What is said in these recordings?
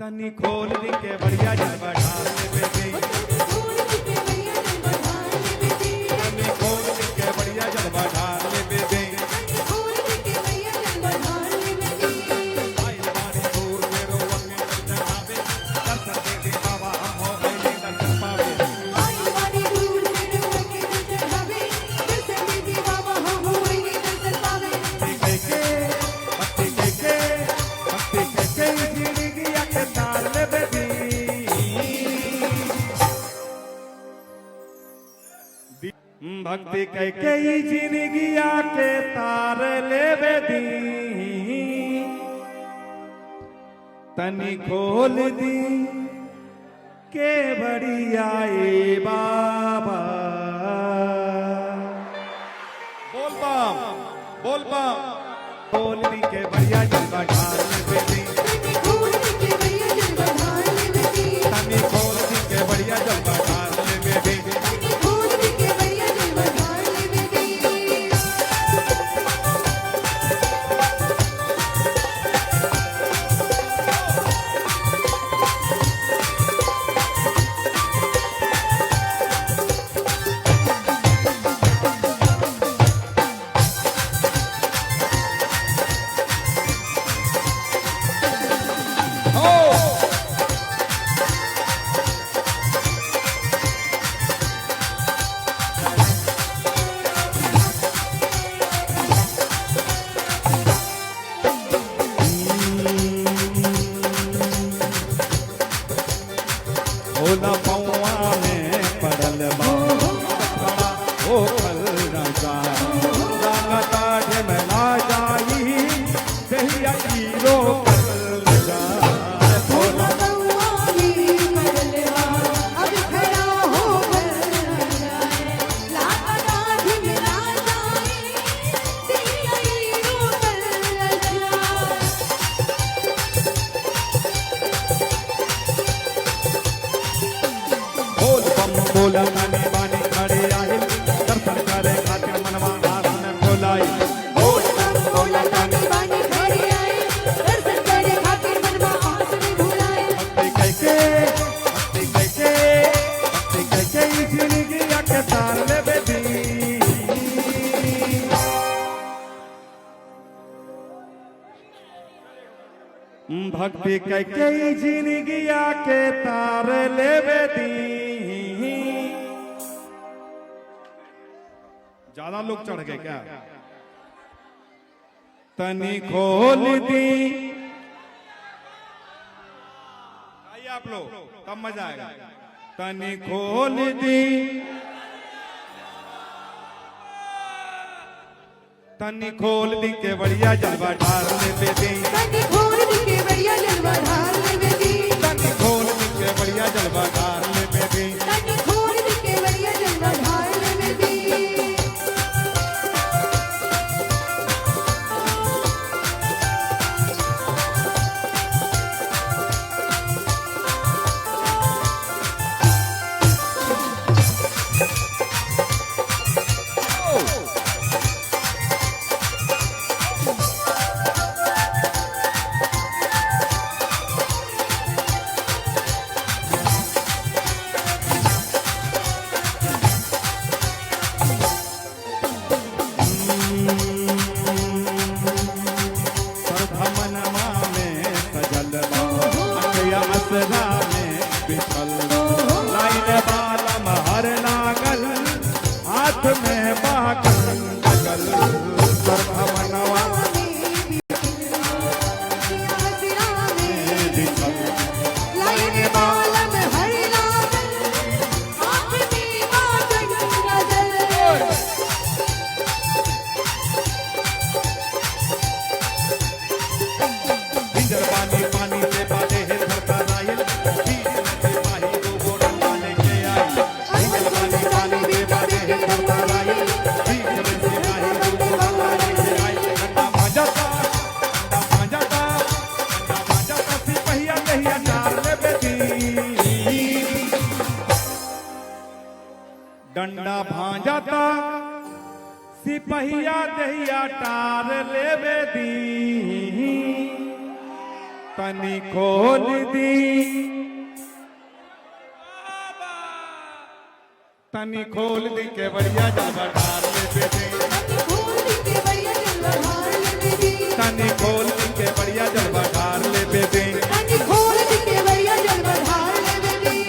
तनी खोल दी के बढ़िया जलवा ढाल लेबे दी। तनी खोल दी के बढ़िया जलवा ढाल लेबे दी। आइल बानी दूर से रोआ के जल चढ़ावे, दर्शन दे दे बाबा हम हो गइली दर्शन पावे। भक्ति कह के, भक्ति कह के, भक्ति कह के ई जिंदगिया के तार लेबे दी। भक्ति कह के ई जिंदगिया के तार लेबे दी। तनी खोल दी के बढ़िया ए बाबा। बोल बम, बोल बम। खोल दी के बढ़िया जलवा ढाल लेबे दी। तनी खोल दी के बढ़िया जलवा ढाल लेबे दी। हो भोला पौआ में पड़ल बा, खड़ा होखल राजा। लागता ढेमला जाई, दहिया ई रोकल जा। भोला बोल बम बोला ताने बाने खड़े आहिल, दर्शन करे खातिर मनवा आस न खोलाई। बोल बम बोला ताने भक्ति कह के, भक्ति कह के, भक्ति कह के ई जिंदगिया के तार लेबे दी। भक्ति कह के ई जिंदगिया के तार लेबे दी। ज्यादा लोग चढ़ गए क्या? तनी खोल दी, आइए आप लोग, तब मजा आएगा। तनी खोल दी, तनी खोल दी के बढ़िया जलवा ढाल लेबे दी। तनी खोल दी के बढ़िया जलवा ढाल लेबे दी। तनी खोल दी के बढ़िया जलवा ढाल लेबे दी। तनी खोल दी के बढ़िया जलवा ढाल लेबे दी। श्रद्धा मनमा में सजल बा, अखिया असरा में बिछल बा। लाइन बालम हर लागल, हाथ में बाकल लगल। श्रद्धा मनवा में बिछल, लाइन बालम हर लागल, हाथ में बागन गजल। भिंजर पानी पानी से बाधे है धरता राहिल, बीच में सिपाही दो गो डंडा लेके आई। भिंजर पानी पानी से बाधे है धरता राहिल, बीच में सिपाही दो गो डंडा लेके आई। डंडा भांजाता, डंडा भांजाता, डंडा भांजाता, सिपहिया दहिया चार लेबे दी। डंडा भांजाता, सिपहिया दहिया टार लेबे दी। तनी खोल दी, तनी खोल दी के बढ़िया जलवा ढार ले बेटे। तनी खोल दी के बढ़िया जलवा ढार लेवे दी। तनी खोल दी के बढ़िया जलवा ढार ले बेटे। तनी खोल दी के बढ़िया जलवा ढार ले बेटे।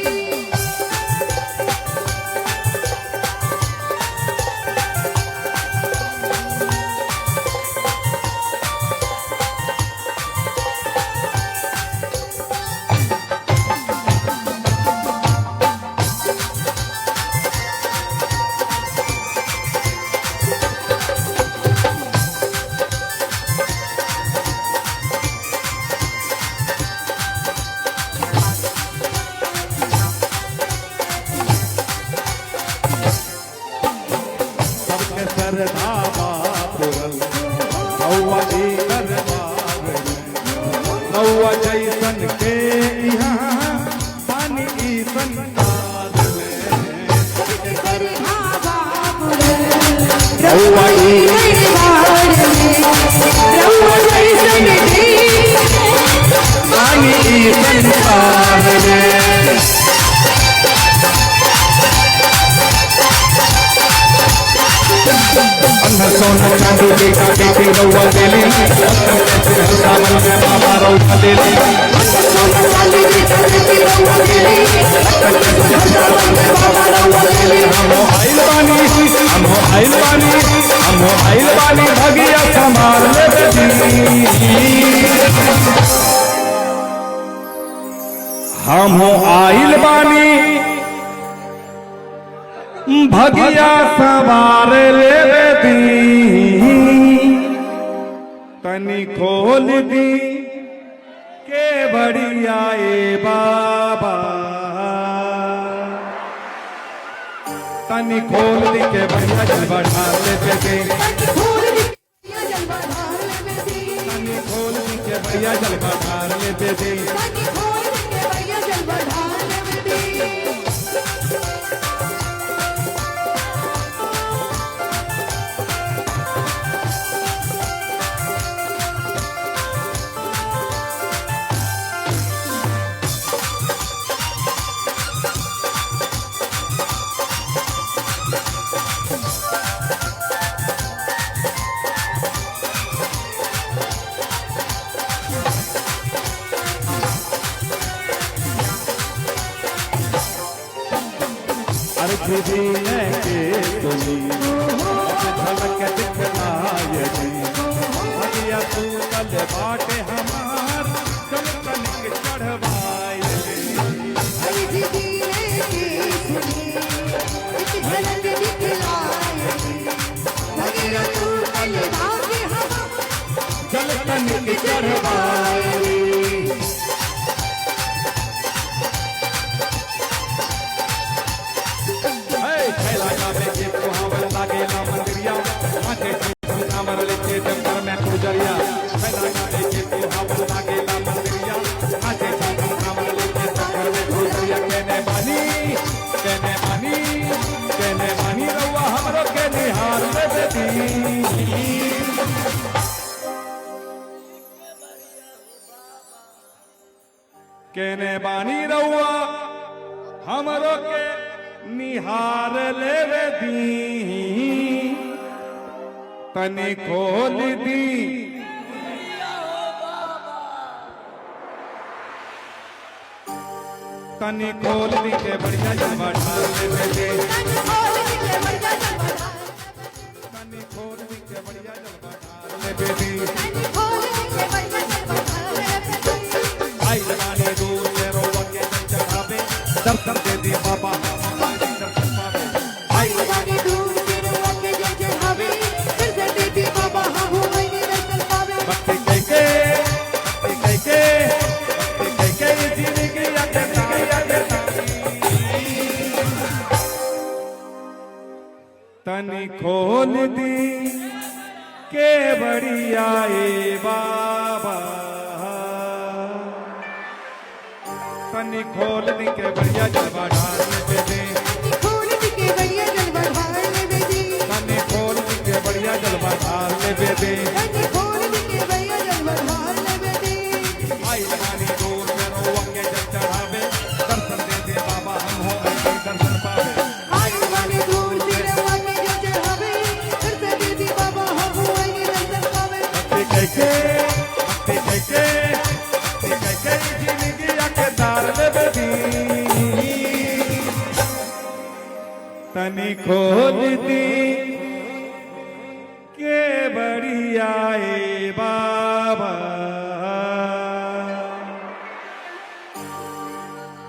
सबके सरधा बापुरल रउआ ई दरबार में, रउआ जैसन के यहाँ पानी ई संसार में। सबके सरधा बापुरल रउआ ई दरबार में, रउआ जैसन के पानी ई संसार में। अन्न सोना चांदी बेटा बेटी रउआ देली, सावन में बाबा रउआ देली। सोना चांदी बेटा बेटी रउआ देली, सावन में बाबा रउआ देली। हमो आइल बानी, हमो आइल बानी, हमो आइल बानी भगिया संभाल ले बेटी। हमो आइल बानी भगिया संभाल ले बेटी। तनी खोल दी के बढ़िया ए बाबा, तनी खोल दी के बढ़िया जलवा ढार ले बेटे। तनी खोल दी के बढ़िया जलवा ढार लेवे दी। तनी खोल दी के बढ़िया जलवा ढार ले बेटे। तनी खोल दी के बढ़िया जलवा ढार लेवे दी। अर्घ दीने के तुमी झलक दिखलाए दी, भगिया तू तल बाटे हमार चल तनिक चढ़वाए दी। अर्ज दीने के सुनी एक झलक दिखलाए दी, भगिया तू तल बाटे हमार चल तनिक चढ़वाए दी। हे छैला गावे के सुहावन लागेला मंदिरिया, नाचे कांवर लेके दफ्तर में पुजरिया। छैला गावे के सुहावन लागेला मंदिरिया, नाचे कांवर लेके दफ्तर में पुजरिया। केने बानी, केने बानी, केने बानी रउआ हमरो के निहार ले बेटी। केने बानी रउआ हमरो के निहार लेवे दी। तनी खोल दी, तनी खोल दी के बढ़िया जलवा ढार लेवे दे। तनी खोल दी के बढ़िया जलवा ढार, तनी खोल दी के बढ़िया जलवा ढार लेवे दी। तनी खोल दी के बढ़िया जलवा ढार लेवे दी। आइल बानी दूर से रउआ के जल चढ़ावे, दर्शन दे दी बाबा दर्शन पावे। आइल बानी दूर से रउआ के जल चढ़ावे, दर्शन दे दी बाबा हमहु मैंने दर्शन पावे। भक्ति कह के, भक्ति कह के, भक्ति कह के जिंदगी के तनी खोल दी के बढ़िया ए बाबा, तनी खोल दी के बढ़िया जलवा ढार ले दे। तनी खोल दी के बढ़िया जलवा ढार लेवे दी। तनी खोल दी के बढ़िया जलवा ढार ले दे। तनी खोल दी के बढ़िया जलवा ढार लेवे दी। आई तनी खोल दी के बढ़िया ए बाबा,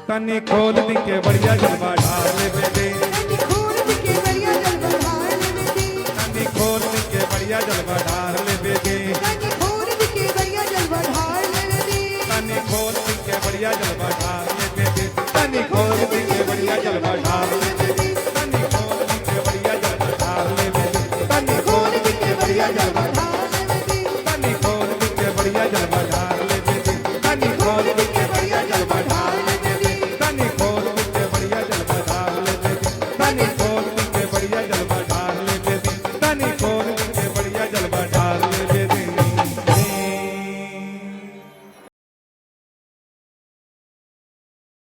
तनी खोल दी के बढ़िया जलवा ढाल लेवे दे। तनी खोल के बढ़िया जलवा ढार लेवे दे। तनी खोल दी के बढ़िया जलवा ढाल लेवे दे। तनी खोल के बढ़िया जलवा ढार लेवे दे। तनी खोल दी के बढ़िया जलवा ढाल लेवे दे। तनी खोल दी।